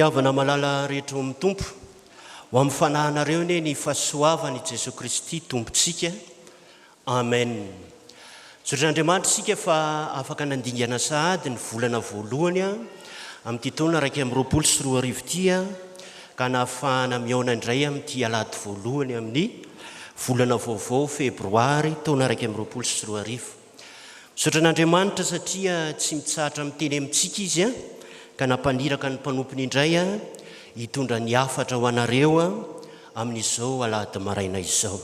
havana malala rehetra ao amin'ny Tompo, ho amin'ny fanahinareo anie ny fahasoavan' i Jesoa Kristy Tompontsika. Amen. Misaotra an'Andriamanitra isika fa afaka nandingana sahady ny volana voalohany amin'ity taona 2021 ity ka nahafahana mihaona indray amin'ity alahady voalohany amin'ny volana vaovao febroary taona 2021. Misaotra an'Andriamanitra satria tsy mitsahatra miteny amintsika Izy ka nampaniraka ny mpanompony indray hitondra ny hafatra ho anareo amin'izao alahady maraina izao.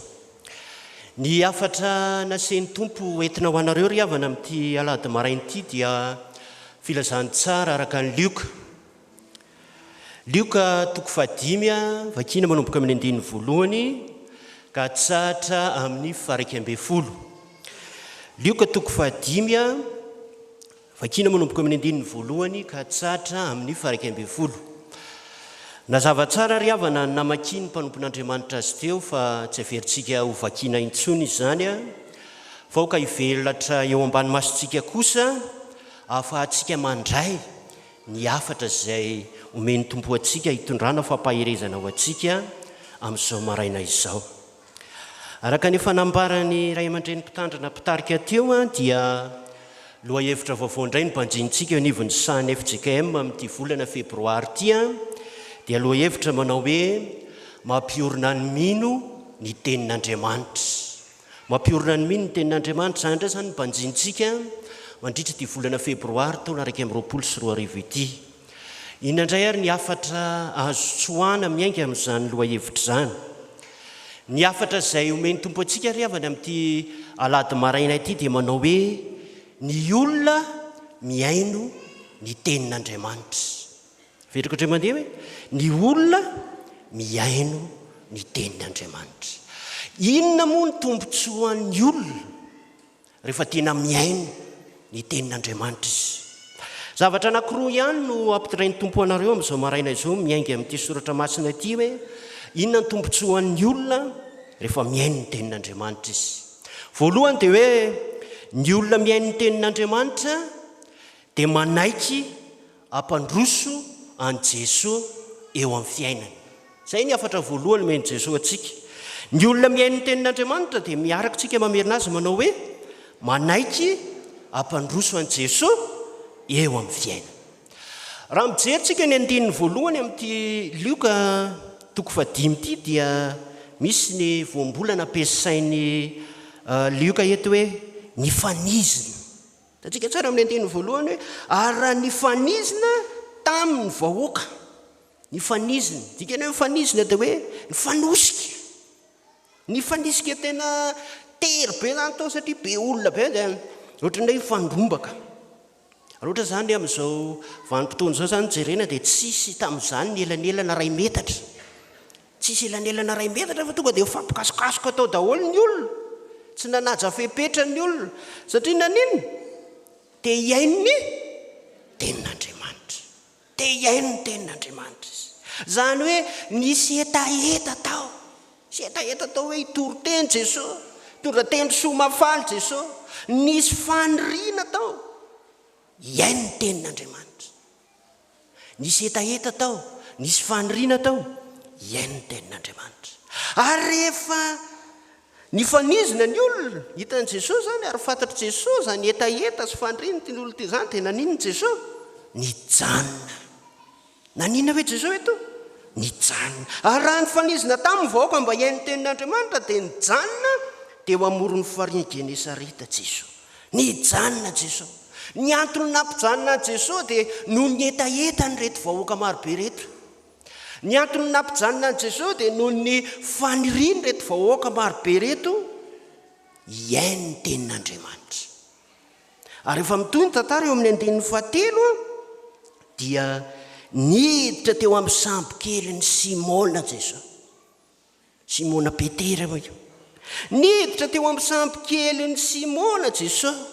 Ny hafatra nasen'ny Tompo ho entina ho anareo ry havana amin'ity alahady maraina ity dia filazantsara araka an'i Lioka. Lioka toko fahadimy, vakiana manomboka amin'ny andininy voalohany ka hatsahatra amin'ny faha-11. Lioka toko fahadimy. Vakiana manomboka amin'ny andininy voalohany ka hatsatra amin'ny faha-11. Nazava tsara ry havana ny namakian'ny mpanompon'Andriamanitra azy teo fa tsy averintsika ho vakiana intsony izany fa aoka hivelatra eo ambany masontsika kosa ahafahantsika mandray ny hafatra izay omen'ny Tompo antsika hitondrana fampaherezana ho antsika amin'izao maraina izao. Araka ny efa nambaran'ny ray aman-dreny mpitandrina mpitarika teo dia lohahevitra vaovao indray no banjinintsika eo anivon'ny sahan'ny fjkm amin'ity volana febroary ity dia lohahevitra manao hoe mampiorina ny mino ny tenin'Andriamanitra. Mampiorina ny mino ny tenin'Andriamanitra. Izany indray izany no banjinintsika mandritra ity volana febroary taona 2021 ity. Inona indray ary ny hafatra azo tsoahana miainga amin'izany lohahevitra izany? Ny hafatra izay omen'ny Tompo antsika ry havana amin'ity alahady maraina ity dia manao hoe ny olona mihaino ny tenin'Andriamanitra. Averiko indray mandeha hoe ny olona mihaino ny tenin'Andriamanitra. Inona moa ny tombontsoan'ny olona? Rehefa tena mihaino ny Tenin'Andriamanitra izy. Zavatra anankiroa ihany no ampitirain'ny Tompo anareo amin'izao maraina izao miainga amin'ity soratra masina ity hoe, inona ny tombontsoan'ny olona rehefa mihaino ny Tenin'Andriamanitra izy. Voalohany dia hoe, ny olona mihaino ny Tenin'Andriamanitra dia manaiky hampandroso an'i Jesoa eo amin'ny fiainany. Izay ny hafatra voalohany omen'i Jesoa antsika. Ny olona mihaino ny tenin'Andriamanitra dia miaraka isika mamerina azy manao hoe, manaiky hampandroso an'i Jesoa eo amin'ny fiainany. Raha mijery tsika ny andininy voalohany amin'ity Lioka toko fahadimy ity dia misy ny voambolana ampiasain'i Lioka eto hoe nifanizina. Hitantsika tsara amin'ny andininy voalohany hoe, ary raha nifanizina tamin'ny vahoaka. Nifanizina. Dikany hoe nifanizina dia hoe nifanosika. Nifanisika tena tery be izany tao satria be olona be dia ohatran'ny hoe nifandrombaka. Raha ohatra izany amin'izao vanim-potoana izao izany jerena dia tsisy tamin'izany ny elanelana iray metatra. Tsisy elanelana iray metatra fa tonga dia mifampikasokasoka tao daholo ny olona. Tsy nanaja fepetra ny olona. Satria naninona? Te hihaino ny tenin'Andriamanitra. Te hihaino ny tenin'Andriamanitra izy. Izany hoe nisy hetaheta tao. Nisy hetaheta tao hoe hitory teny Jesosy. Hitondra teny soa mahafaly Jesosy. Nisy faniriana tao hihaino ny tenin'Andriamanitra. Nisy hetaheta tao, nisy faniriana tao hihaino ny Tenin'Andriamanitra. Ary rehefa nifanizina ny olona, hitan'i Jesosy izany ary fantatr'i Jesosy izany hetaheta sy fanirian'ity olona ity izany, dia naninona Jesosy? Nijanona. Naninona ve Jesosy eto? Nijanona. Ary raha nifanizina taminy ny vahoaka mba hihaino ny Tenin'Andriamanitra, dia nijanona teo amoron'ny farihin'i Genesareta Jesosy. Nijanona Jesosy. Ny antony nampijanona an'i Jesosy dia noho ny hetahetan'ireto vahoaka marobe ireto. Ny antony nampijanona an'i Jesosy dia noho ny fanirian'ireto vahoaka marobe ireto hihaino ny tenin'Andriamanitra. Ary rehefa mitohy ny tantara eo amin'ny andininy fahatelo dia niditra teo amin'ny sambokelin'i Simona Jesosy. Simona Petera hoy io. Niditra teo amin'ny sambokelin'i Simona Jesosy.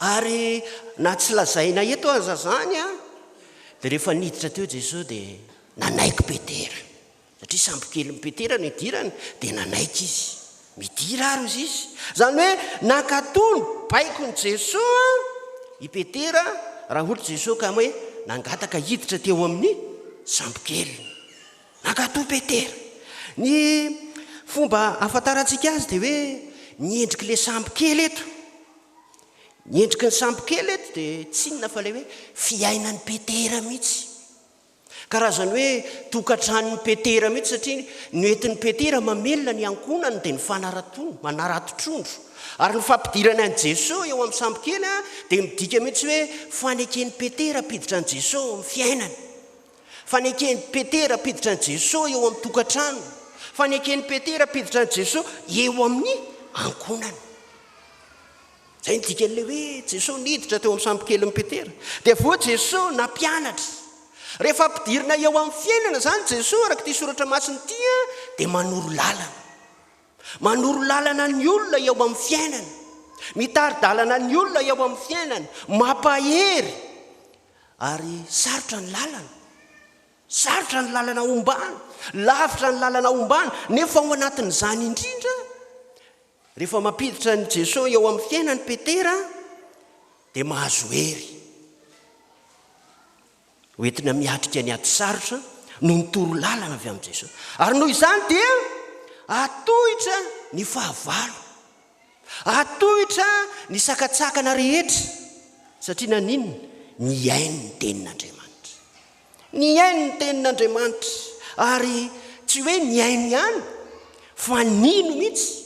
Ary na tsy lazaina eto aza izany, dia rehefa niditra teo Jesosy dia nanaiky Petera. Satria sambokelin'i Petera no idirany, dia nanaiky izy. Midira ary hozy izy. Izany hoe nankatò ny baikon'i Jesosy i Petera raha ohatra Jesosy ka hoe nangataka hiditra teo amin'ny sambokeliny. Nankatò Petera. Ny fomba ahafantarantsika azy dia hoe ny endrik'ilay sambokely eto. Ny endriky ny sambokely eto dia tsy inona fa ilay hoe fiainan'i Petera mihitsy. Karazany hoe tokantranon'i Petera mihitsy satria ny entin'i Petera mamelona ny ankohonany dia ny fanaratoana, manarato trondro. Ary ny fampidirana an'i Jesoa eo amin'ny sambokely dia midika mihitsy hoe faneken'i Petera hampiditra an'i Jesoa ao amin'ny fiainany. Faneken'i Petera hampiditra an'i Jesoa eo amin'ny tokantranony. Faneken'i Petera hampiditra an'i Jesoa eo amin'ny ankohonany. Izay no dikan'ilay hoe Jesoa niditra teo amin'ny sambokelin'i Petera. Dia avy eo Jesoa nampianatra. Rehefa ampidirina eo amin'ny fiainana izany Jesoa araka ity soratra masina ity dia manoro lalana. Manoro lalana ny olona eo amin'ny fiainana. Mitari-dalana ny olona eo amin'ny fiainana. Mampahery. Ary sarotra ny lalana. Sarotra ny lalana ombana. Lavitra ny lalana ombana. Nefa ao anatin'izany indrindra Rehefa mampiditra an'i Jesoa eo amin'ny fiainany Petera dia mahazo hery ho entina miatrika ny ady sarotra noho ny toro lalana avy amin'i Jesoa. Ary noho izany dia atohitra ny fahavalo, atohitra ny sakatsakana rehetra satria naninona? Nihaino ny tenin'Andriamanitra. Nihaino ny tenin'Andriamanitra, ary tsy hoe nihaino ihany, fa nino mihitsy.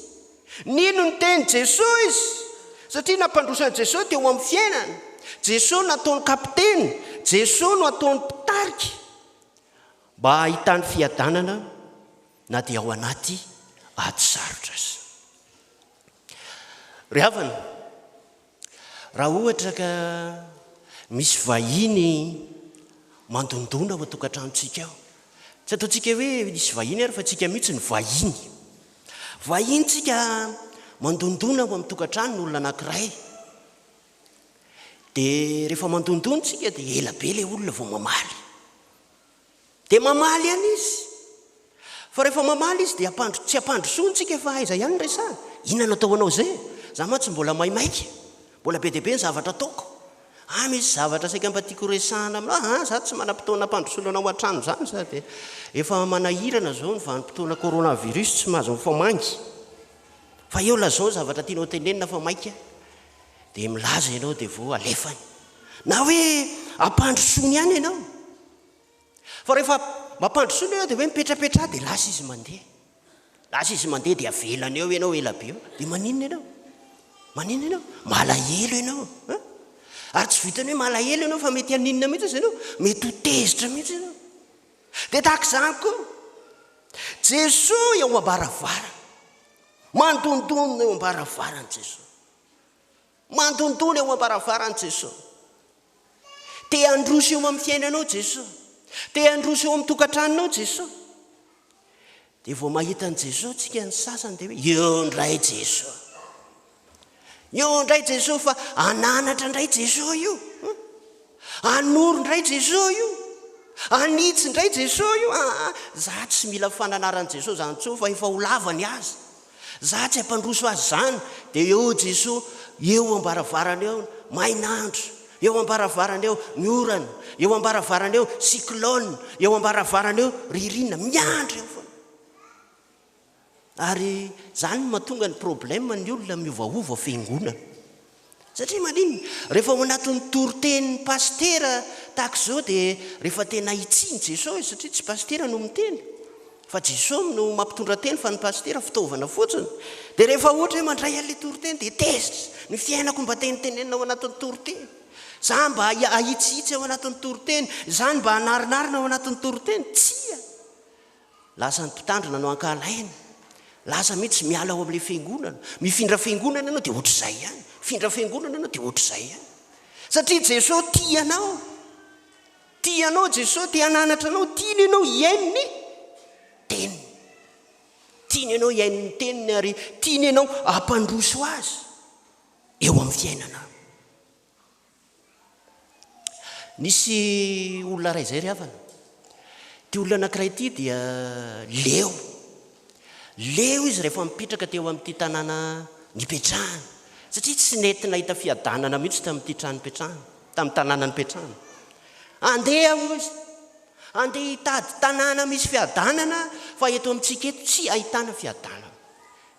Nino ny tenin'i Jesoa izy, satria nampandroso an'i Jesoa teo amin'ny fiainany. Jesoa no nataony kapiteny, Jesoa no ataony mpitarika, mba hahitany fiadanana na dia ao anaty ady sarotra aza. Ry havana, Raha ohatra ka misy vahiny mandondona ao an-tokantranontsika ao, tsy ataontsika hoe misy vahiny ary fa tsika mihitsy no vahiny. Vahiny tsika mandondona ao amin'ny tokantrano ny olona anankiray. Dia rehefa mandondona tsika dia ela be ilay olona vao mamaly. Dia mamaly ihany izy. Fa rehefa mamaly izy dia ampandro, tsy ampandrosoany tsika fa aiza ihany ny resahana? Inona no atao anao izay? Za mantsy mbola maimaika, mbola be dia be ny zavatra ataoko. Ah misy zavatra saika mba tiako resahana aminao, ah za tsy manam-potoana ampandrosoana anao an-trano izany sady efa manahirana izao ny vanim-potoana coronavirus tsy mahazo mifamangy. Fa eo lazao ny zavatra tianao tenenina fa maika dia milaza ianao dia vao alefany. Na hoe ampandrosoany ihany ianao. Fa rehefa mampandrosoana ianao dia hoe mipetrapetraha dia lasa izy mandeha. Lasa izy mandeha dia avelany eo ianao ela be eo. Dia maninona ianao? Maninona ianao? Malahelo ianao. Hein? Ary tsy vitan'ny hoe malahelo ianao fa mety haninona mihitsy aza ianao? Mety ho tezitra mihitsy ianao. Dia tahaka izany koa, Jesoa eo am-baravarana. Mandondona eo am-baravarana Jesoa. Mandondona eo am-baravaran'i Jesoa. Te handroso eo amin'ny fiainanao Jesoa. Te handroso eo amin'ny tokantranonao Jesoa. Dia vao mahita an'i Jesoa tsika ny sasany dia hoe eo indray Jesoa. Eo indray Jesoa fa hananatra indray Jesoa io. Hanoro indray Jesoa io. Hanitsy indray Jesoa io. Aa, za tsy mila fananaran'i Jesoa zany intsony fa efa ho lava ny azy. Za tsy hampandroso azy izany dia eo Jesoa eo ambaravarana eo main'andro, eo ambaravarana eo ny orana, eo ambaravarana eo cyclone, eo ambaravarana eo ririnina, miandry eo foana. Ary zany no mahatonga ny problème ny olona miovaova fiangonana. Satria maninona? Rehefa ao anatin'ny toritenin'ny pasitera tahaka izao dia rehefa tena hitsiny Jesosy izy satria tsy pasitera no miteny fa Jesosy no mampitondra teny fa ny pasitera fitaovana fotsiny. Dia rehefa ohatra hoe mandray an'ilay toriteny dia tezitra, ny fiainako mba tenitenenina ao anatin'ny toriteny. Za mba ahitsihitsy ao anatin'ny toriteny, izany mba anarinarina ao anatin'ny toriteny. Tsia! Lasa ny mpitandrina no ankahalaina. Lasa mihitsy miala ao amin'ilay fiangonana. Mifindra fiangonana ianao dia ohatr'izay ihany. Mifindra fiangonana ianao dia ohatr'izay ihany. Satria Jesosy tia anao. Tia anao Jesosy, te hananatra anao, tiany ianao hihaino ny teniny. Tiany ianao hihaino ny teniny ary tiany ianao hampandroso azy eo amin'ny fiainanao. Nisy olona iray izay ry havana. Ity olona anankiray ity dia leo. Leo izy rehefa mipetraka teo amin'ity tanàna nipetrahany. Satria tsy nety nahita fiadanana mihitsy tamin'ity trano nipetrahany, tamin'ny tanàna nipetrahany. Andeha hoy izy, andeha hitady tanàna misy fiadanana fa eto amintsika eto tsy ahitana fiadanana.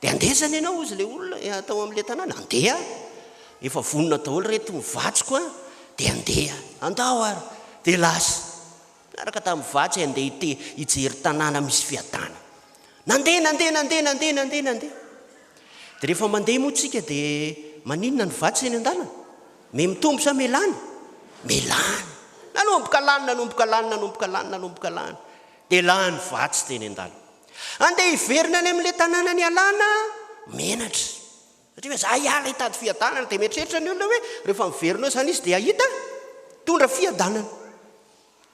Dia andeha izany ianao hozy ilay olona tao amin'ilay tanàna, andeha, efa vonona daholo ireto ny vatsiko an, dia andeha, andao ary, dia lasa. Niaraka tamin'ny vatsy handeha hite hijery tanàna misy fiadanana. Nandeha, nandeha, nandeha, nandeha, nandeha, nandeha. Dia rehefa mandeha moa tsika dia maninona ny vatsy eny an-dalana? Me mitombo sa melana? Melana. Nanomboka lany, nanomboka lany, nanomboka lany, nanomboka lany. Dia lany vatsy teny an-dalana. Andeha hiverina any amin'ilay tanàna nialana, menatra. Satria hoe za hiala hitady fiadanana dia mieritreritra ny olona hoe rehefa miverina eo izany izy dia hahita hitondra fiadanana.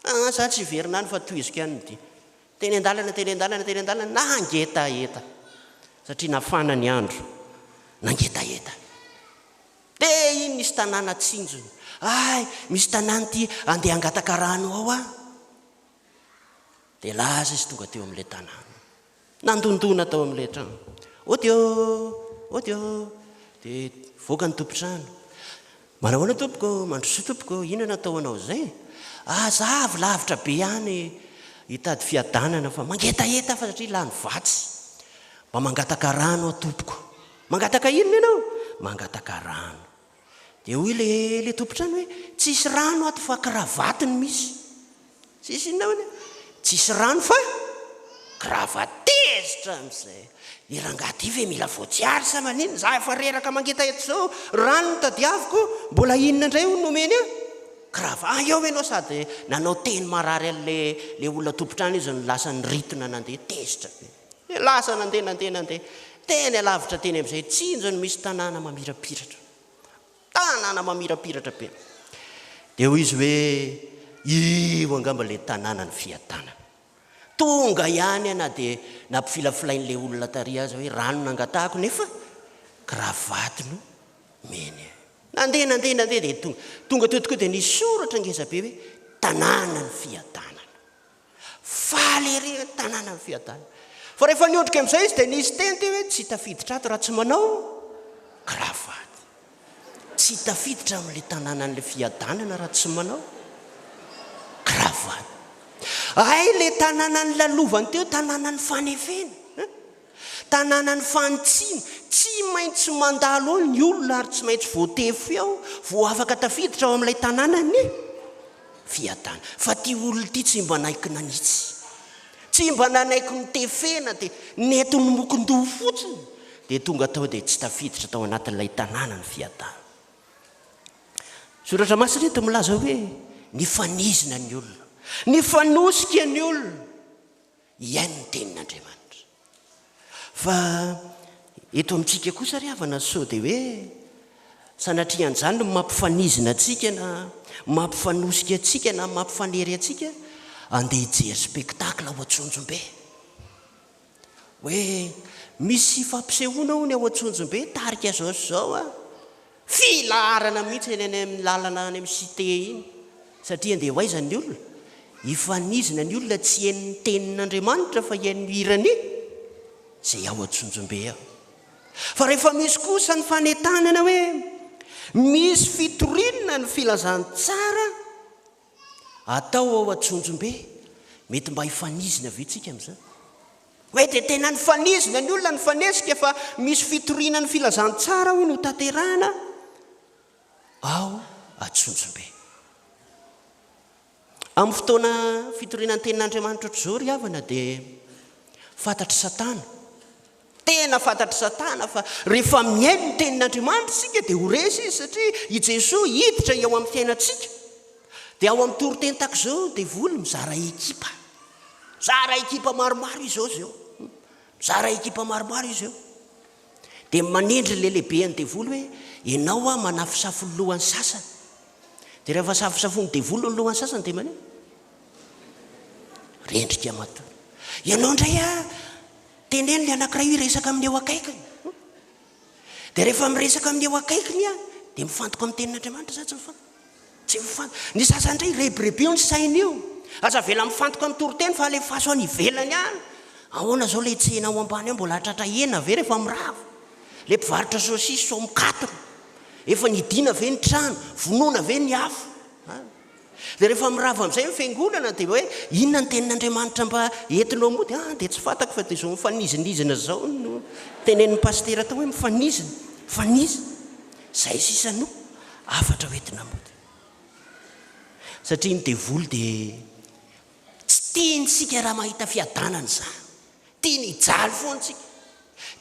Aa za tsy hiverina any fa tohiziko ihany ny dia. Teny an-dalana, teny an-dalana, teny an-dalana, nangetaheta. Satria nafana ny andro. Nangetaheta. Dia iny nisy tanàna tsinjony. Hay, misy tanàna ity, andeha hangataka rano ao aho. Dia lasa izy tonga teo amin'ilay tanàna. Nandondona tao amin'ilay trano. Ody ô! Ody ô! Dia nivoaka ny tompon-trano. Manahoana tompoko? Mandrosoa tompoko, inona no atao anao izay? Ah, za avy lavitra be any hitady fiadanana fa mangetaheta aho fa satria lany vatsy. Mba mangataka rano aho tompoko. Mangataka inona ianao? Mangataka rano. Dia hoy ilay ilay tompon-trano hoe, tsisy rano ato fa kravaty no misy. Tsisy inona hono? Tsisy rano fa kravaty. Tezitra amin'izay. I rangahy ity ve mila voatsiary sa maninona? Za efa reraka mangetaheta izao, rano no tadiaviko, mbola inona indray hono no omeny ahy? Kravaty. Ah, eo ianao sady nanao teny marary an'ilay ilay olona tompon-trano izy no lasa niritona nandeha. Tezitra be. Dia lasa nandeha nandeha nandeha. Teny alavitra teny amin'izay tsinjo no misy tanàna mamirapiratra. Tanàna mamirapiratra be. Dia hoy izy hoe, Io angamba ilay tanànan'ny fiadanana. Tonga ihany aho na dia nampifilafilain'ilay olona tary aza hoe rano nangatahako nefa kravaty no omeny ahy. Nandeha nandeha nandeha dia tonga. Tonga teo tokoa dia nisy soratra ngeza be hoe tanànan'ny fiadanana. Faly ery ny tanànan'ny fiadanana. Fa rehefa niondrika amin'izay izy dia nisy teny teo hoe tsy tafiditra ato raha tsy manao kravaty. Tsy tafiditra amin'ilay tanànan'ilay fiadanana raha tsy manao kravaty. Hay ilay tanàna nilalovany teo, tanànan'ny fanefena. Tanànan'ny fanitsiana. Tsy maintsy mandalo ao ny olona ary tsy maintsy voatefy ao vao afaka tafiditra ao amin'ilay tanànan'ny fiadanana. Fa ity olona ity tsy mba naiky nanitsy. Tsy mba nanaiky notefena dia nety nimokin-doha fotsiny dia tonga tao dia tsy tafiditra tao anatin'ilay tanànan'ny fiadanana. Soratra Masina eto milaza hoe nifanizina ny olona, nifanosika ny olona. Hihaino ny tenin'Andriamanitra. Fa eto amintsika kosa ry havana sao dia hoe sanatria an'izany no mampifanizina antsika na mampifanosika antsika na mampifanery antsika andeha hijery spectacle ao Antsonjombe. Hoe misy fampisehoana hono ao Antsonjombe, tarika izao sy izao an. Filaharana mihitsy eny any amin'ny lalana any amin'ny cité iny satria andeha ho aiza ny olona? Hifanizina ny olona tsy hihaino ny tenin'Andriamanitra fa hihaino ny hiran'i izay ao Antsonjombe ao. Fa rehefa misy kosa ny fanentanana hoe misy fitoriana ny filazantsara Atao ao Antsonjombe, mety mba hifanizina ve tsika amin'izany? Hoe dia tena nifanizina ny olona nifanesika fa misy fitoriana ny filazantsara hono ho tanterahana ao Antsonjombe. Amin'ny fotoana fitoriana ny tenin'Andriamanitra ohatr'izao ry havana dia fantatr'i Satana Tena fantatr'i Satana fa rehefa mihaino ny Tenin'Andriamanitra isika dia ho resy izy satria i Jesoa hiditra eo amin'ny fiainantsika. Dia ao amin'ny toriteny tahaka izao devoly mizara ekipa. Mizara ekipa maromaro izy ao izao. Mizara ekipa maromaro izy eo. Dia manendry ilay lehibean'ny devoly hoe ianao aho manafosafo ny lohan'ny sasany. Dia rehefa safosafon'ny devoly ny lohan'ny sasany dia manino? Rendrika matory. Ianao indray aho Teneno ilay anankiray hiresaka amin'ny eo akaikiny. Dia rehefa miresaka amin'ny eo akaikiny aho, dia mifantoka amin'ny tenin'Andriamanitra sa tsy mifantoka? Tsy mifantoka. Ny sasany indray rebirebeo ny sainy io. Aza avela mifantoka amin'ny toriteny fa alefaso any ivelany any. Ahoana izao ilay tsena ao ambany ao mbola hahatratra hena ve rehefa mirava? Ilay mpivarotra saosisy sao mikatona. Efa nidina ve ny trano? Vonoina ve ny afo? Dia rehefa mirava amin'izay ny fiangonana dia hoe inona ny tenin'Andriamanitra mba entinao mody? Ah, dia tsy fantako fa dia izao mifanizinizina izao no tenenin'ny pasitera tao hoe mifanizina, mifanizina. Izay sisa no hafatra hoentina mody. Satria ny devoly dia tsy tiany isika raha mahita fiadanana izany. Tiany hijaly foana isika.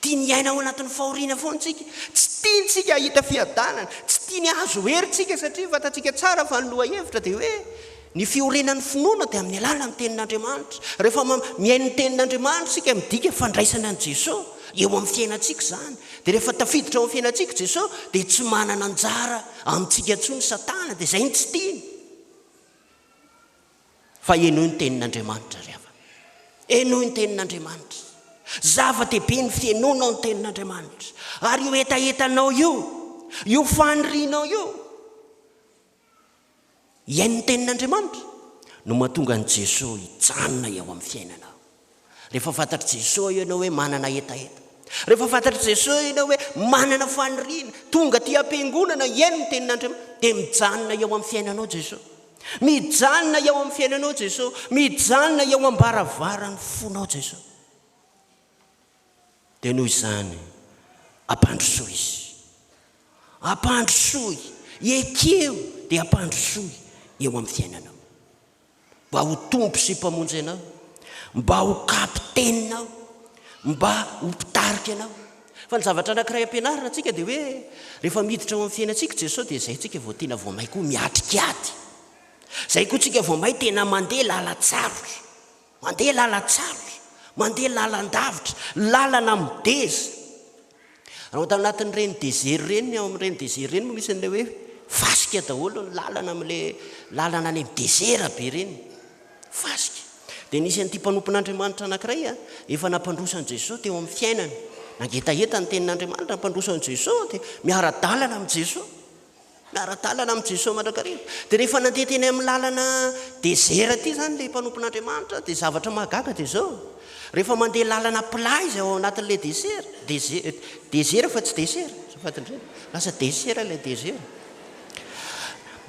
Tiany hiaina ao anatin'ny fahoriana foana isika. Tsy tiany isika hahita fiadanana. Tsy tiany hahazo hery isika satria fantatsika tsara fa ny lohahevitra dia hoe ny fiorenan'ny finoana dia amin'ny alalan'ny tenin'Andriamanitra. Rehefa mihaino ny tenin'Andriamanitra isika midika fandraisana an'i Jesoa eo amin'ny fiainantsika izany. Dia rehefa tafiditra ao amin'ny fiainantsika Jesoa dia tsy manana anjara amintsika intsony Satana dia izay no tsy tiany. Fa henoy ny tenin'Andriamanitra ry havana. Henoy ny tenin'Andriamanitra. Zava-dehibe ny fihenoanao ny tenin'Andriamanitra. Ary io hetahetanao io, io fanirianao io, hihaino ny tenin'Andriamanitra no mahatonga an'i Jesoa hijanona eo amin'ny fiainanao. Rehefa fantatr'i Jesoa ianao hoe manana hetaheta, rehefa fantatr'i Jesoa ianao hoe manana faniriana, tonga aty am-piangonana hihaino ny tenin'Andriamanitra, dia mijanona eo amin'ny fiainanao Jesoa. Mijanona eo amin'ny fiainanao Jesoa, mijanona eo am-baravaran'ny fonao Jesoa. Dia noho izany, ampandrosoy Izy. Ampandrosoy, ekeo dia ampandrosoy eo amin'ny fiainanao. Mba ho Tompo sy Mpamonjy anao, mba ho Kapiteninao, mba ho Mpitarika anao. Fa ny zavatra anankiray ampianarina antsika dia hoe rehefa miditra ao amin'ny fiainantsika Jesoa dia izay tsika vao tena vao may koa miatrika ady. Izay koa tsika vao may tena mandeha lalan-tsarotra. Mandeha lalan-tsarotra, mandeha lalan-davitra, lalana mideza. Raha tao anatin'ireny désert ireny, ao amin'ireny désert ireny moa misy an'ilay hoe fasika daholo ny lalana amin'ilay lalana any amin'ny désert be ireny. Fasika. Dia nisy an'ity mpanompon'Andriamanitra anankiray efa nampandroso an'i Jesoa teo amin'ny fiainany. Nangetaheta ny tenin'Andriamanitra, nampandroso an'i Jesoa, dia miara-dalana amin'i Jesoa. Miara-dalana amin'i Jesoa mandrakariva. Dia rehefa nandeha teny amin'ny lalana désert ity izany ilay mpanompon'Andriamanitra, dia zavatra mahagaga dia izao, rehefa mandeha lalana plat izy ao anatin'ilay désert, désert, désert fa tsy dessert, azafady indrindra, lasa dessert ilay désert.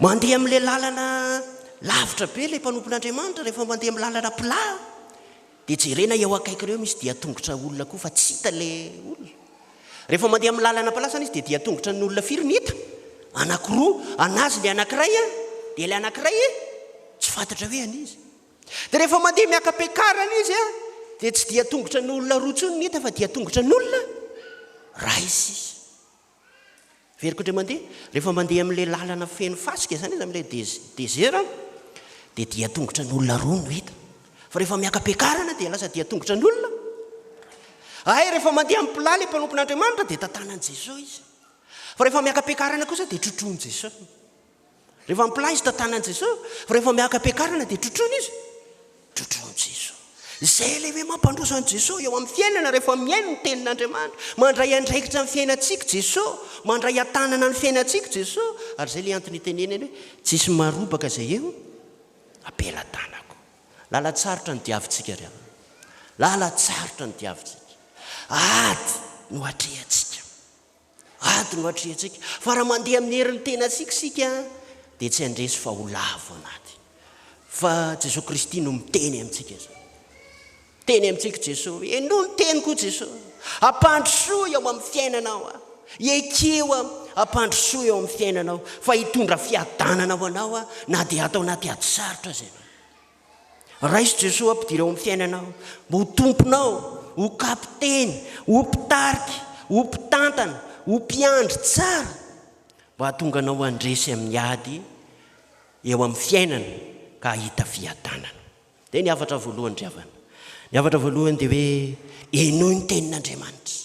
Mandeha amin'ilay lalana lavitra be ilay mpanompon'Andriamanitra rehefa mandeha amin'ny lalana plat, Dia jerena eo akaiky ireo misy dian-tongotra olona koa fa tsy hita ilay olona. Rehefa mandeha amin'ny lalana am-palasana izy dia dian-tongotra ny olona firy no hita? Anankiroa, an'azy ilay anankiray an, dia ilay anankiray tsy fantatra hoe an'iza. Dia rehefa mandeha miaka-piakarana izy an, dia tsy dian-tongotra ny olona roa intsony no hita fa dian-tongotra ny olona iray sisa. Averiko indray mandeha, rehefa mandeha amin'ilay lalana feno fasika izany izy, amin'ilay désert, dia dian-tongotra an'olona roa no hita. Fa rehefa miaka-piakarana dia lasa dian-tongotra an'olona. Hay rehefa mandeha amin'ny plat ilay mpanompon'Andriamanitra dia tantanan'i Jesosy izy. Fa rehefa miaka-piakarana kosa dia trotroin'i Jesosy. Rehefa mipilay izy tantanan'i Jesoa, fa rehefa miaka-piakarana dia trotroina izy. Trotroin'i Jesoa. Izay ilay hoe mampandroso an'i Jesoa eo amin'ny fiainana rehefa mihaino ny tenin'Andriamanitra. Mandray andraikitra ny fiainantsika Jesoa, mandray an-tanana ny fiainantsika Jesoa. Ary izay ilay antony itenenany hoe tsisy marobaka izay eo am-pelatanako. Lalan-tsarotra ny diavintsika ry havana. Lalan-tsarotra ny diavintsika. Ady no atrehantsika. Ady no atrehintsika. Fa raha mandeha amin'ny herin'ny tenantsika isika dia tsy handresy fa ho lavo anaty. Fa Jesoa Kristy no miteny amintsika izao. Miteny amintsika Jesoa hoe, henoy ny teniko Jesoa. Ampandrosoy eo amin'ny fiainanao aho. Ekeo aho, ampandrosoy eo amin'ny fiainanao fa hitondra fiadanana ho anao aho na dia ato anaty ady sarotra aza ianao. Raiso Jesoa ampidiro ao amin'ny fiainanao, mba ho Tomponao, ho Kapiteny, ho Mpitarika, ho Mpitantana, ho Mpiandry tsara, mba hahatonga anao handresy amin'ny ady eo amin'ny fiainana ka hahita fiadanana. Dia ny hafatra voalohany ry havana. Ny hafatra voalohany dia hoe henoy ny tenin'Andriamanitra.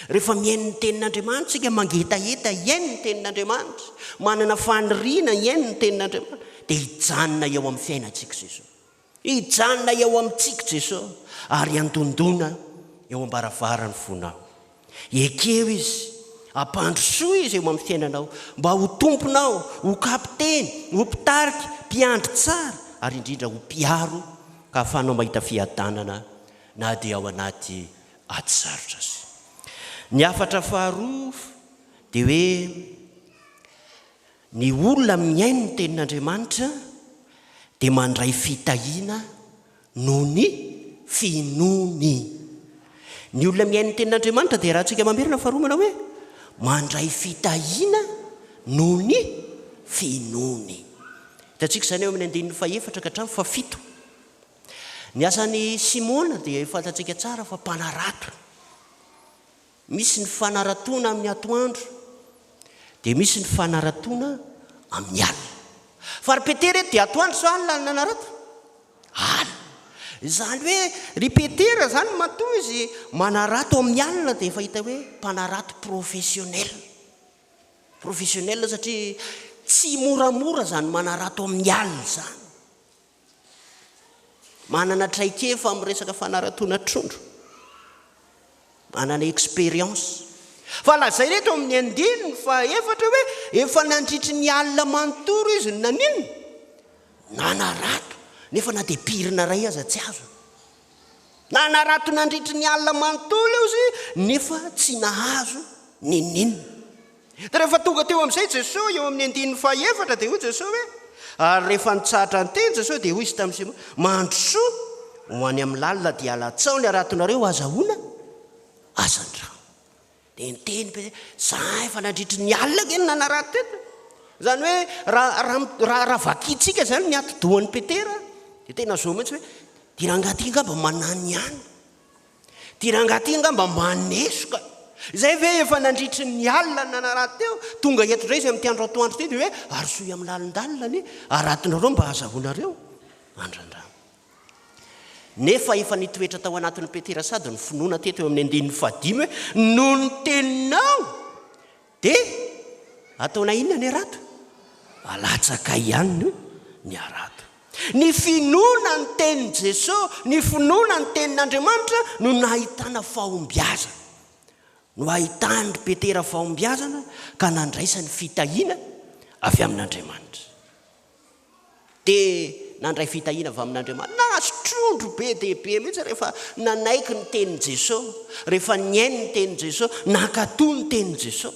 Rehefa mihaino ny tenin'Andriamanitra isika, mangetaheta hihaino ny tenin'Andriamanitra, manana faniriana hihaino ny tenin'Andriamanitra, dia hijanona eo amin'ny fiainantsika Jesoa. Hijanona eo amintsika Jesoa ary handondona eo am-baravaran'ny fonao. Ekeo Izy, ampandrosoy Izy eo amin'ny fiainanao mba ho Tomponao, ho Kapiteny, ho Mpitarika, Mpiandry tsara ary indrindra ho Mpiaro ka ahafahanao mahita fiadanana na dia ao anaty ady sarotra aza. Ny hafatra faharoa dia hoe ny olona mihaino ny tenin'Andriamanitra Dia mandray fitahiana noho ny finoany. Ny olona mihaino ny tenin'Andriamanitra dia arahantsika mamerina faharoa manao hoe, mandray fitahiana noho ny finoany. Hitantsika izany eo amin'ny andininy fahefatra ka hatramin'ny fahafito. Ny asan'i Simona dia fantatsika tsara fa mpanarato. Misy ny fanaratoana amin'ny atoandro, dia misy ny fanaratoana amin'ny alina. Fa ry Petera eto dia atoandro sa alina no nanarato? Alina. Izany hoe ry Petera izany matoa izy manarato amin'ny alina dia efa hita hoe mpanarato professionnel. Professionnel satria tsy moramora izany manarato amin'ny alina izany. Manana traikefa amin'ny resaka fanaratoana trondro. Manana expérience. Fa lazaina eto amin'ny andininy fahaefatra hoe efa nandritry ny alina manontolo izy no naninona? Nanarato, nefa na dia pirina iray aza tsy azony. Nanarato nandritry ny alina manontolo izy nefa tsy nahazo n'inon'inona. Dia rehefa tonga teo amin'izay Jesoa, eo amin'ny andininy fahaefatra, dia hoy Jesoa hoe, Ary rehefa nitsahatra niteny Jesoa, dia hoy Izy tamin'i Simona, Mandrosoa ho any amin'ny lalina, dia alatsao ny haratonareo hahazahoana hazandrano. Dia niteny Petera, Za efa nandritry ny alina ange no nanarato teto. Izany hoe raha, raha, raha, raha vakintsika izany ny atidohan'i Petera, dia tena zao mihitsy hoe, Ity rangahy ity angamba manany ihany. Ity rangahy ity angamba manesoka. Izay ve efa nandritry ny alina nanarato teo, tonga eto indray izy amin'ity andro atoandro ity dia hoe arosoy amin'ny lalindalina ny haratonareo mba hahazahoanareo andrandrano. Nefa efa nitoetra tao anatin'i Petera sady ny finoana teto eo amin'ny andininy fahadimy hoe noho ny teninao dia ataonay inona ny harato? Alatsakay ihany ny harato. Ny finoana ny tenin'i Jesoa, ny finoana ny tenin'Andriamanitra no nahitana fahombiazana. No ahitan-dry Petera fahombiazana ka nandraisany fitahiana avy amin'Andriamanitra. Dia nandray fitahiana avy amin'Andriamanitra. Nahazo trondro be dia be mihitsy rehefa nanaiky ny tenin'i Jesoa, rehefa nihaino ny tenin'i Jesoa, nankatò ny tenin'i Jesoa.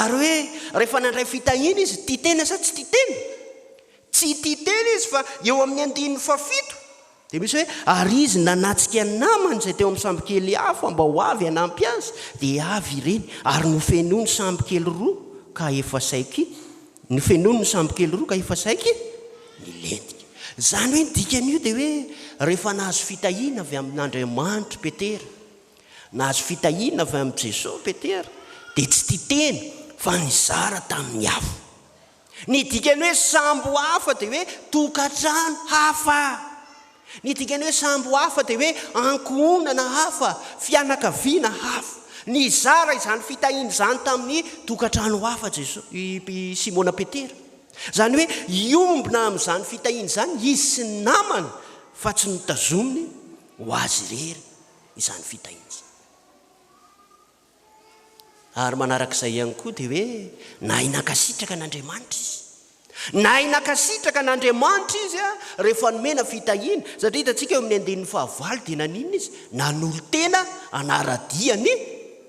Ary hoe rehefa nandray fitahiana izy, tia tena sa tsy tia tena? Tsy tia tena izy fa eo amin'ny andininy fahafito dia misy hoe ary izy nanatsika ny namany izay teo amin'ny sambokely hafa mba ho avy hanampy azy, dia avy ireny ary nofenoiny sambokely roa ka efa saiky nofenoiny ny sambokely roa ka efa saiky nilentika. Izany hoe ny dikan'io dia hoe rehefa nahazo fitahiana avy amin'Andriamanitra Petera, Nahazo fitahiana avy amin'i Jesoa Petera dia tsy tia tena fa nizara tamin'ny hafa. Ny dikan'ny hoe sambo hafa dia hoe tokantrano hafa. Ny dikan'ny hoe sambo hafa dia hoe ankohonana hafa, fianakaviana hafa. Nizara izany fitahiana izany tamin'ny tokantrano hafa Jesoa, i Simona Petera. Izany hoe hiombona amin'izany fitahiana izany izy sy ny namany fa tsy notazominy ho azy irery. izany fitahiana izany. Ary manarak'izay ihany koa dia hoe nahay nankasitraka an'Andriamanitra izy. Nahay nankasitraka an'Andriamanitra izy rehefa nomena fitahiana, satria hitantsika eo amin'ny andininy fahavalo dia naninona izy? Nanolo-tena hanara-dia an'i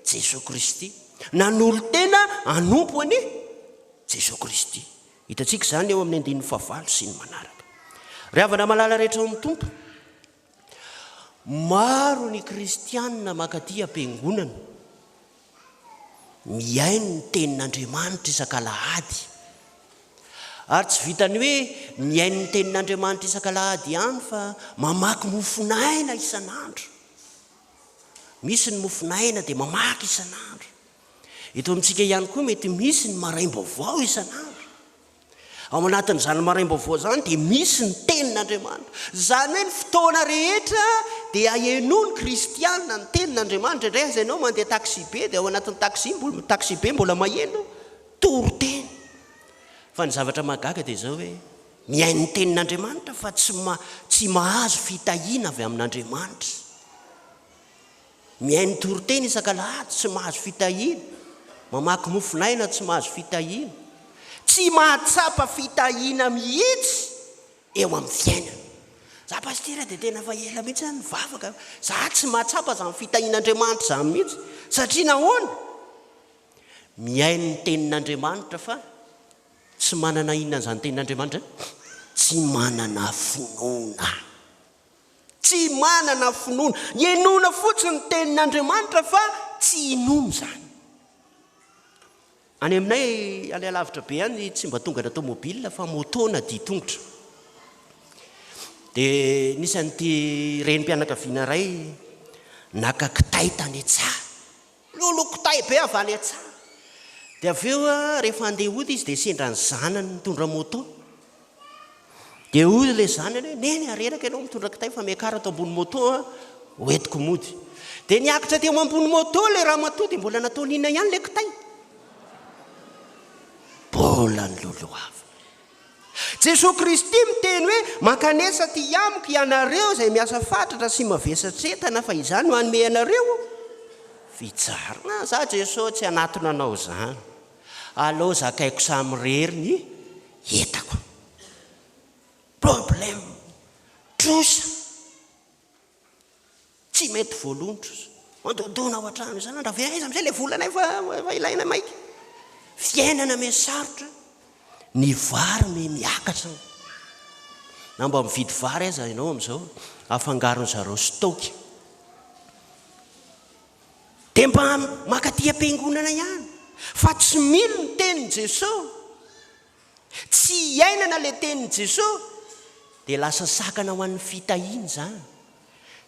Jesoa Kristy. Nanolo-tena hanompo an'i Jesoa Kristy. Hitantsika izany eo amin'ny andininy fahavalo sy ny manaraka. Ry havana malala rehetra ao amin'ny Tompo, Maro ny kristianina mankaty am-piangonana, mihaino ny tenin'Andriamanitra isak'alahady. Ary tsy vitan'ny hoe mihaino ny tenin'Andriamanitra isak'alahady ihany fa mamaky mofon'aina isan'andro. Misy ny mofon'aina dia mamaky isan'andro. Eto amintsika ihany koa mety misy ny maraim-baovao isan'andro. Ao anatin'izany maraim-baovao izany dia misy ny Tenin'Andriamanitra. Izany hoe ny fotoana rehetra dia henoa ny kristiana ny Tenin'Andriamanitra. Indraindray aza ianao mandeha taxi-be dia ao anatin'ny taxi mbola taxi-be mbola maheno toriteny. Fa ny zavatra mahagaga dia izao hoe mihaino ny Tenin'Andriamanitra fa tsy tsy mahazo fitahiana avy amin'Andriamanitra. Mihaino toriteny isak'alahady tsy mahazo fitahiana, mamaky mofon'aina tsy mahazo fitahiana, tsy mahatsapa fitahiana mihitsy eo amin'ny fiainana. Za pasitera dia tena efa ela mihitsy aho nivavaka, za tsy mahatsapa izany fitahian'Andriamanitra izany mihitsy. Satria nahoana? Mihaino ny tenin'Andriamanitra fa tsy manana inona an'izany tenin'Andriamanitra izany? Tsy manana finoana. Tsy manana finoana. Henoina fotsiny ny tenin'Andriamanitra fa tsy inoana izany. Any aminay any alavitra be any tsy mba tonga na tomobile fa moto na dia tongotra. Dia nisy an'ity renim-pianakaviana iray naka kitay tany an-tsaha. Lolo kitay be avy any an-tsaha. Dia avy eo rehefa handeha hody izy dia sendra ny zanany nitondra moto. Dia hoy ilay zanany hoe, Neny a, reraka ianao mitondra kitay fa miakara ato ambony moto a, hoentiko mody. Dia niakatra teo ambony moto ilay ramatoa dia mbola nataony inona ihany ilay kitay? Mbola nololohavina. Jesoa Kristy miteny hoe, Mankanesa aty amiko ianareo izay miasa fatratra sy mavesatra entana fa Izaho no hanome anareo fitsarana. Za Jesoa tsy hanatona anao izany. Aleo zakaiko samirery ny entako. Problème, trosa. Tsy mety voaloa ny trosa. Mandondona ao an-trano isan'andro, avy aiza amin'izay ilay volanay fa efa ilainay maika. Fiainana miha sarotra, ny vary miha miakatra. Na mba mividy vary aza ianao amin'izao, afangaron-dry zareo stock. Dia mba mankaty am-piangonana ihany, fa tsy mino ny tenin'i Jesoa. Tsy iainana ilay tenin'i Jesoa, dia lasa sakana ho an'ny fitahiana izany.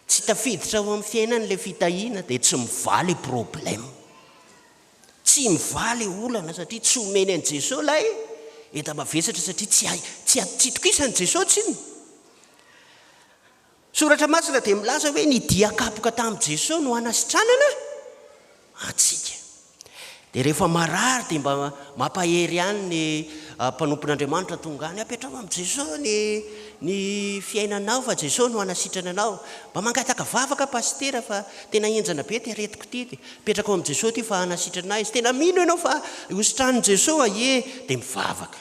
Tsy tafiditra ao amin'ny fiainany ilay fitahiana, dia tsy mivaha ilay problème. Tsy mivaha ilay olana satria tsy omeny an'i Jesoa ilay enta-mavesatra satria tsy tsy tsy itokisan'i Jesoa tsinona. Soratra Masina dia milaza hoe ny dia kapoka tamin'i Jesoa no hanasitranana antsika. Dia rehefa marary dia mba mampahery ihany ny mpanompon'Andriamanitra tonga any, apetraho amin'i Jesoa ny ny fiainanao fa Jesoa no hanasitrana anao. Mba mangataka vavaka Pasitera fa tena henjana be ity aretiko ity dia apetrako amin'i Jesoa ity fa hanasitrana ahy izy. Tena mino ianao fa hositranin'i Jesoa? Ie. Dia mivavaka.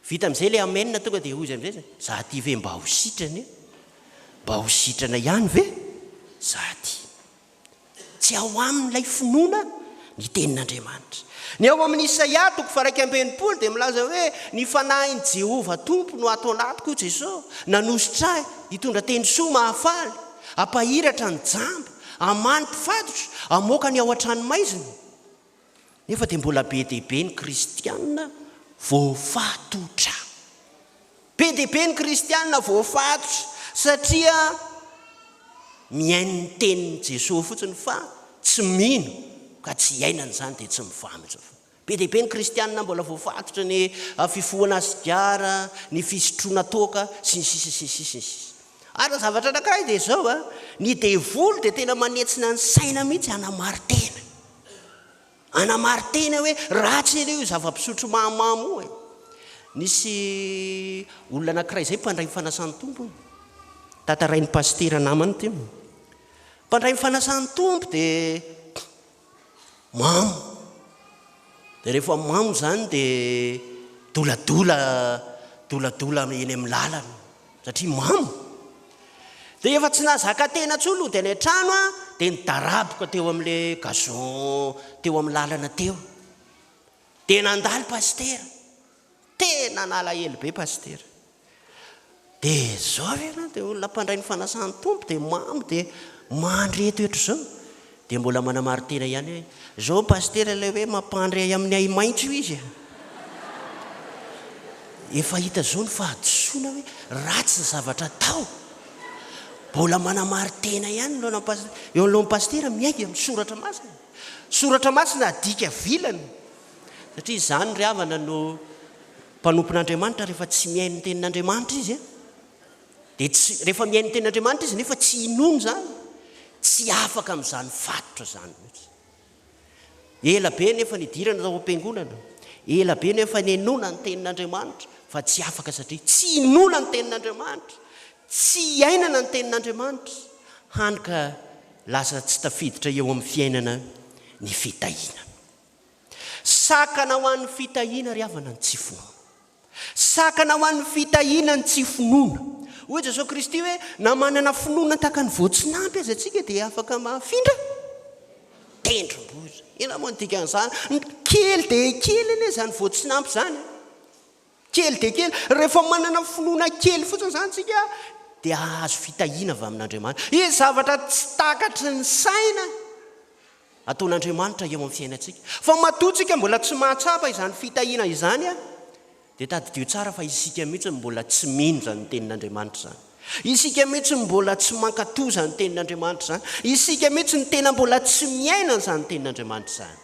Vita amin'izay ilay amen tonga dia hoy izy amin'izay, za aty ve mba ho sitrana e? Mba ho sitrana ihany ve za aty? Tsy ao aminy ilay finoana ny tenin'Andriamanitra. Ny ao amin'ny Isaia toko faha-61 dia milaza hoe, Ny fanahin'i Jehovah Tompo no ato anatiko, hoy Jesosy, nanositra ahy hitondra teny soa mahafaly, hampahiratra ny jamba, hamaha ny mpifatotra, hamoaka ny ao an-tranomaizina. Nefa dia mbola be dia be ny kristiana voafatotra. Be dia be ny kristiana voafatotra satria mihaino ny tenin'i Jesoa fotsiny fa tsy mino ka tsy iainany izany dia tsy mivaha mihitsy. Be dia be ny kristiana mbola voafatotra ny fifohana sigara, ny fisotroana toaka sy ny sisa sy ny sisa sy ny sisa. Ary ny zavatra anankiray dia izao, ny devoly dia tena manetsina ny saina mihitsy hanamari-tena. Hanamari-tena hoe ratsy anie io zava-pisotro mahamamo io e. Nisy olona anankiray izay mpandray ny fanasan'ny Tompo hono. Tantarain'ny pasitera namany ity hono. Mpandray ny fanasan'ny Tompo dia mamo. Dia rehefa mamo izany dia doladola doladola eny amin'ny lalana. Satria mamo. Dia efa tsy nahazaka tena intsony hody any an-trano aho dia nidaraboka teo amin'ilay gazon teo amin'ny lalana teo. Dia nandalo pasitera. Tena nalahelo be pasitera. Dia izao ve ianao dia olona mpandray ny fanasan'ny Tompo dia mamo dia mandry eto eto izao. Dia mbola manamari-tena ihany hoe, izao pasitera ilay hoe mampandry ahy amin'ny ahi-maitso io izy e. Efa hita izao ny fahadisoana hoe ratsy ny zavatra atao. Mbola manamari-tena ihany eo anoloan'ny pasitera miainga amin'ny soratra masina. Soratra masina adika vilana. Satria izany ry havana no mpanompon'Andriamanitra rehefa tsy mihaino ny tenin'Andriamanitra izy e. Dia tsy, rehefa mihaino ny tenin'Andriamanitra izy nefa tsy inoany izany, tsy afaka amin'izany fatotra izany mihitsy. Ela be nefa nidirana tao am-piangonana, ela be nefa nihenoana ny tenin'Andriamanitra, fa tsy afaka satria tsy inoana ny tenin'Andriamanitra, tsy iainana ny tenin'Andriamanitra, hany ka lasa tsy tafiditra eo amin'ny fiainana ny fitahiana. Sakana ho an'ny fitahiana ry havana ny tsy finoana. Sakana ho an'ny fitahiana ny tsy finoana. Hoy Jesoa Kristy hoe, na manana finoana tahaka ny voatsinampy aza isika dia afaka mahafindra tendrombohitra. Inona moa ny dikan'izany? Kely dia kely anie izany voatsinampy izany e. Kely dia kely. Rehefa manana finoana kely fotsiny izany isika dia hahazo fitahiana avy amin'Andriamanitra. Hisy zavatra tsy takatry ny saina ataon'Andriamanitra eo amin'ny fiainantsika. Fa matoa tsika mbola tsy mahatsapa izany fitahiana izany dia tadidio tsara fa isika mihitsy no mbola tsy mino izany tenin'Andriamanitra izany. Isika mihitsy no mbola tsy mankatò izany tenin'Andriamanitra izany. Isika mihitsy no tena mbola tsy miaina an'izany tenin'Andriamanitra izany.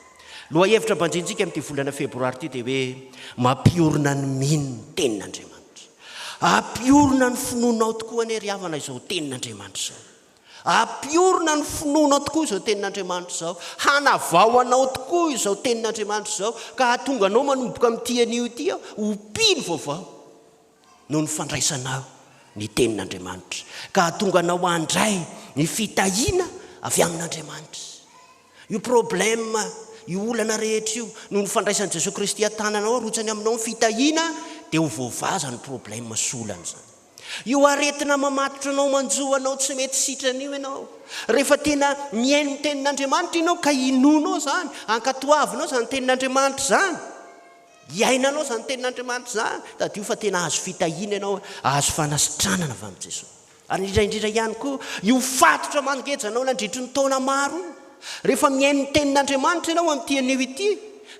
Lohahevitra banjintsika amin'ity volana febroary ity dia hoe mampiorina ny mino ny tenin'Andriamanitra. Hampiorina ny finoanao tokoa anie ry havana izao tenin'Andriamanitra izao. Hampiorina ny finoanao tokoa izao tenin'Andriamanitra izao. Hanavao anao tokoa izao tenin'Andriamanitra izao ka hahatonga anao manomboka amin'ity anio ity ho mpino vaovao noho ny fandraisanao ny tenin'Andriamanitra ka hahatonga anao handray ny fitahiana avy amin'Andriamanitra. Io problème, io olana rehetra io, noho ny fandraisan'i Jesoa Kristy an-tananao, arotsany aminao ny fitahiana dia ho voavaza ny problème sy olana izany. Io aretina mamatotra anao manjo anao tsy mety sitrana io ianao. Rehefa tena mihaino ny tenin'Andriamanitra ianao ka inoanao izany, ankatoavinao izany tenin'Andriamanitra izany, iainanao izany tenin'Andriamanitra izany, tadidio fa tena hahazo fitahiana ianao, hahazo fanasitranana avy amin'i Jesoa. Ary indrindra indrindra ihany koa, io fatotra mangeja anao nandritry ny taona maro io. Rehefa mihaino ny tenin'Andriamanitra ianao amin'ity anio ity,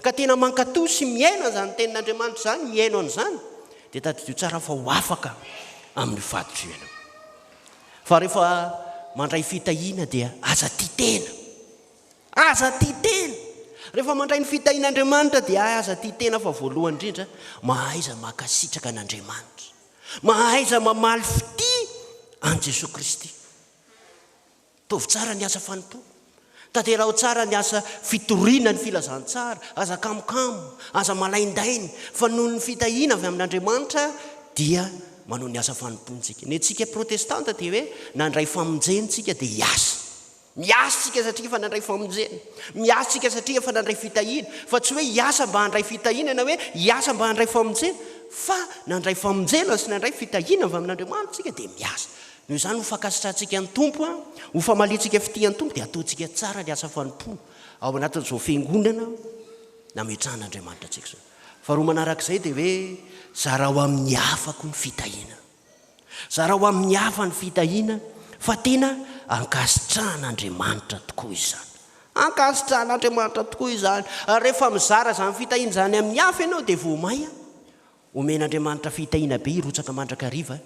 ka tena mankatò sy miaina izany tenin'Andriamanitra izany, mihaino an'izany, dia tadidio tsara fa ho afaka amin'io fatotra io ianao. Fa rehefa mandray fitahiana dia aza tia tena. Aza tia tena. Rehefa mandray ny fitahian'Andriamanitra dia aza tia tena fa voalohany indrindra mahaiza mankasitraka an'Andriamanitra. Mahaiza mamaly fitia an'i Jesoa Kristy. Ataovy tsara ny asa fanompoana. Tanteraho tsara ny asa fitoriana ny filazantsara. Aza kamokamo, aza malaindaina, fa noho ny fitahiana avy amin'Andriamanitra dia manao ny asa fanompoana isika. Ny antsika protestanta dia hoe nandray famonjena isika dia hiasa. Miasa isika satria efa nandray famonjena. Miasa isika satria efa nandray fitahiana. Fa tsy hoe hiasa mba handray fitahiana na hoe hiasa mba handray famonjena. Fa nandray famonjena sy nandray fitahiana avy amin'Andriamanitra isika dia miasa. Noho izany ho fankasitrahantsika ny Tompo, ho famaliantsika fitia ny Tompo dia ataontsika tsara ny asa fanompoana ao anatin'izao fiangonana nametrahan'Andriamanitra antsika izao. Faharoa manarak'izay dia hoe zarao amin'ny hafa koa ny fitahiana. Zarao amin'ny hafa ny fitahiana fa tena ankasitrahan'Andriamanitra tokoa izany. Ankasitrahan'Andriamanitra tokoa izany. Ary rehefa mizara izany fitahiana izany amin'ny hafa ianao dia vao may omen'Andriamanitra fitahiana be hirotsaka mandrakariva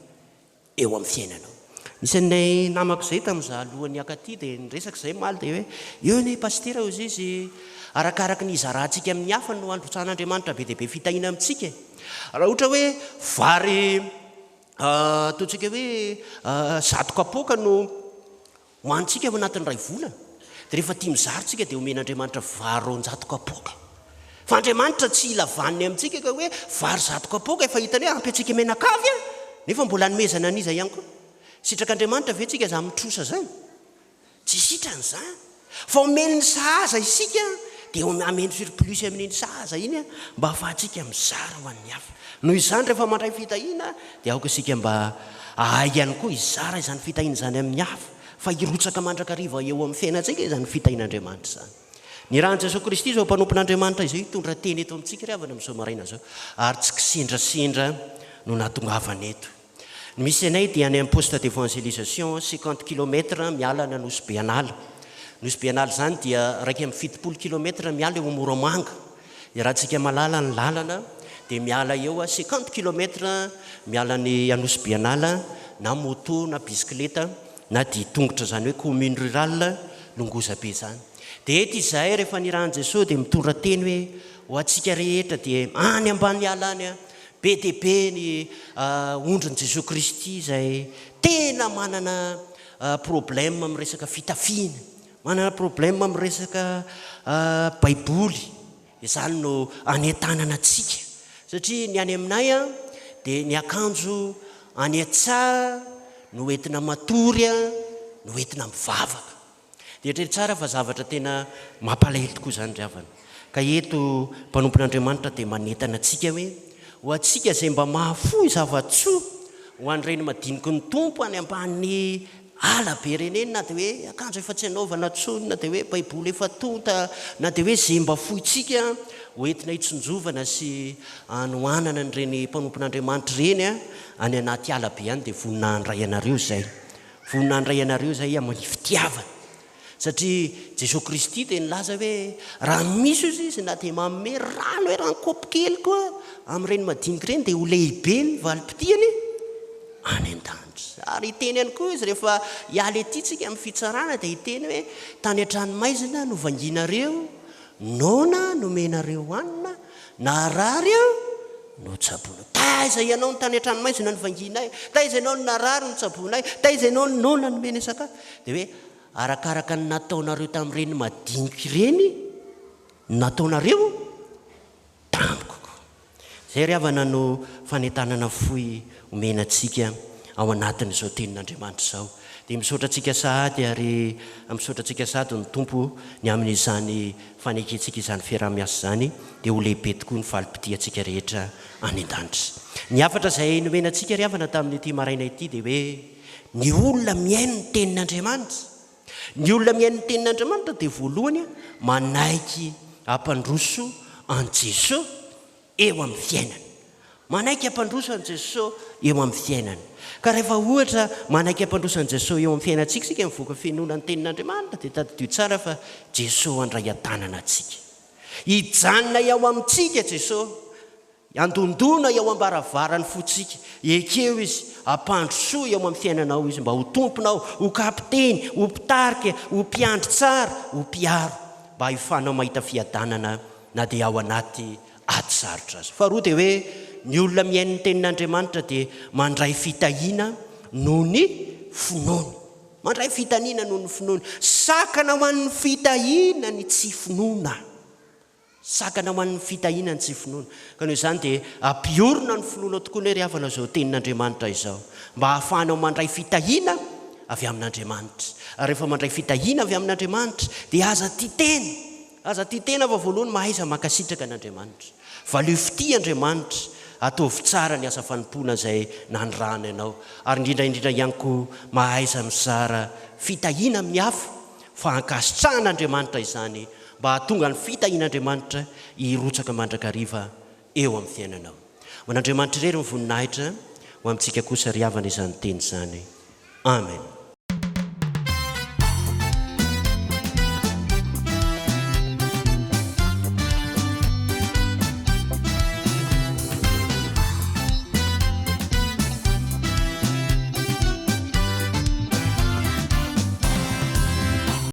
eo amin'ny fiainanao. Nisy an'ilay namako izay tamin'izaho alohan'ny hankaty dia niresaka izahay omaly dia hoe eo anie Pasitera hozy izy arakaraky ny hizarantsika amin'ny hafa no handrotsahan'Andriamanitra be dia be fitahiana amintsika e. Raha ohatra hoe vary ataontsika hoe zato kapoaka no Hohanintsika ao anatin'ny iray volana, dia rehefa tia mizara isika dia omen'Andriamanitra vary 200 kapoaka. Fa Andriamanitra tsy hila vaniny amintsika ka hoe vary 100 kapoaka efa hitany hoe ampy antsika mianakavy an! Nefa mbola hanomezana an'iza ihany koa? Sitrak'Andriamanitra ve tsika izany mitrosa izany? Tsy sitrany izany. Fa omeny ny sahaza isika dia ameno surplus amin'iny sahaza iny mba hahafahantsika mizara ho an'ny hafa. Noho izany rehefa mandray fitahiana dia aoka isika mba hahay ihany koa hizara izany fitahiana izany amin'ny hafa fa hirotsaka mandrakariva eo amin'ny fiainantsika izany fitahian'Andriamanitra izany. Nirahan'i Jesoa Kristy izao mpanompon'Andriamanitra izao hitondra teny eto amintsika ry havana amin'izao maraina izao ary tsy kisendrasendra no nahatongavany eto. Ny misy anay dia any amin'ny poste d'evangelisation, 50 kilomètres miala an' Anosibe Anala. Nosy Be Anala izany dia 71 kilomètres miala eo Moramanga. Iarahantsika mahalala ny lalana dia miala eo 50 kilomètres miala ny Anosibe Anala na moto na bisikileta na dia tongotra izany hoe commune rurale Longozabe izany. Dia eto izahay rehefa nirahan'i Jesoa dia mitondra teny hoe ho antsika rehetra dia any ambany ala any Be dia be ny ondrin'i Jesoa Kristy izay tena manana problème amin'ny resaka fitafiana, manana problème amin'ny resaka baiboly. Izany no anentanana antsika satria ny any aminay dia ny akanjo any an-tsaha no entina matory no entina mivavaka. Dia eritrereto tsara fa zavatra tena mampalahelo tokoa izany ry havana. Ka eto mpanompon'Andriamanitra dia manentana antsika hoe, ho antsika izay mba mahafoy zava-tsoa ho an'ireny madiniky ny Tompo any ambany ala be ireny eny, na dia hoe akanjo efa tsy anaovana intsony, na dia hoe Baiboly efa tonta, na dia hoe izay mba fointsika ho entina hitsinjovana sy hanohanana an'ireny mpanompon'Andriamanitra ireny any anaty ala be any dia vonona handray anareo izay. Vonona handray anareo izay amin'ny fitiavana. Satria Jesoa Kristy dia nilaza hoe raha misy ozy izy na dia manome rano hoe rano kaopy kely koa amin'ireny madinika ireny dia ho lehibe ny valim-pitiany any an-danitra. Ary hiteny ihany koa izy rehefa hiala ety tsika amin'ny fitsarana dia hiteny hoe tany an-tranomaizina novangianareo, noana nomenareo hanina, narary aho notsaboina. Taiza ianao no tany an-tranomaizina novangianay? Taiza ianao no narary notsaboinay? Taiza ianao no noana nomenay sakafo? Dia hoe arakaraka ny nataonareo tamin'ireny madinika ireny no nataonareo tamiko koa. Izay ry havana no fanentanana fohy omena antsika ao anatin'izao tenin'Andriamanitra izao. Dia misaotra antsika sahady ary misaotra antsika sahady ny Tompo ny amin'izany fanekentsika izany fiaraha-miasa izany dia ho lehibe tokoa ny valim-pitiantsika rehetra any an-danitra. Ny hafatra izay nomena antsika ry havana tamin'ity maraina ity dia hoe Ny olona mihaino ny tenin'Andriamanitra. Ny olona mihaino ny tenin'Andriamanitra dia voalohany manaiky hampandroso an'i Jesoa eo amin'ny fiainany. Manaiky hampandroso an'i Jesoa eo amin'ny fiainany. Ka rehefa ohatra manaiky hampandroso an'i Jesoa eo amin'ny fiainantsika isika mivoaka finoana ny tenin'Andriamanitra dia tadidio tsara fa Jesoa handray an-tanana antsika. Hijanona eo amintsika Jesoa. Handondona eo am-baravaran'ny fontsika. Ekeo Izy. Ampandrosoy eo amin'ny fiainanao Izy mba ho Tomponao, ho Kapiteny, ho Mpitarika, ho Mpiandry tsara, ho Mpiaro, mba hahifanao mahita fiadanana na dia ao anaty ady sarotra aza. Faharoa dia hoe ny olona mihaino ny Tenin'Andriamanitra dia mandray fitahiana noho ny finoany. Mandray fitaniana noho ny finoany. Sakana ho an'ny fitahiana ny tsy finoana. Sakana ho an'ny fitahiana ny tsy finoana. Ka noho izany dia ampiorina ny finoanao tokoa anie ry havana izao tenin'Andriamanitra izao, mba hahafahanao mandray fitahiana avy amin'Andriamanitra. Ary rehefa mandray fitahiana avy amin'Andriamanitra dia aza tia tena, aza tia tena fa voalohany mahaiza mankasitraka an'Andriamanitra. Valio fitia Andriamanitra, ataovy tsara ny asa fanompoana izay nanirahany anao, ary indrindra indrindra ihany koa mahaiza mizara fitahiana amin'ny hafa fa ankasitrahan'Andriamanitra izany mba hahatonga ny fitahian'Andriamanitra hirotsaka mandrakariva eo amin'ny fiainanao. Ho an'Andriamanitra irery ny voninahitra, ho amintsika kosa ry havana izany teny izany. Amen.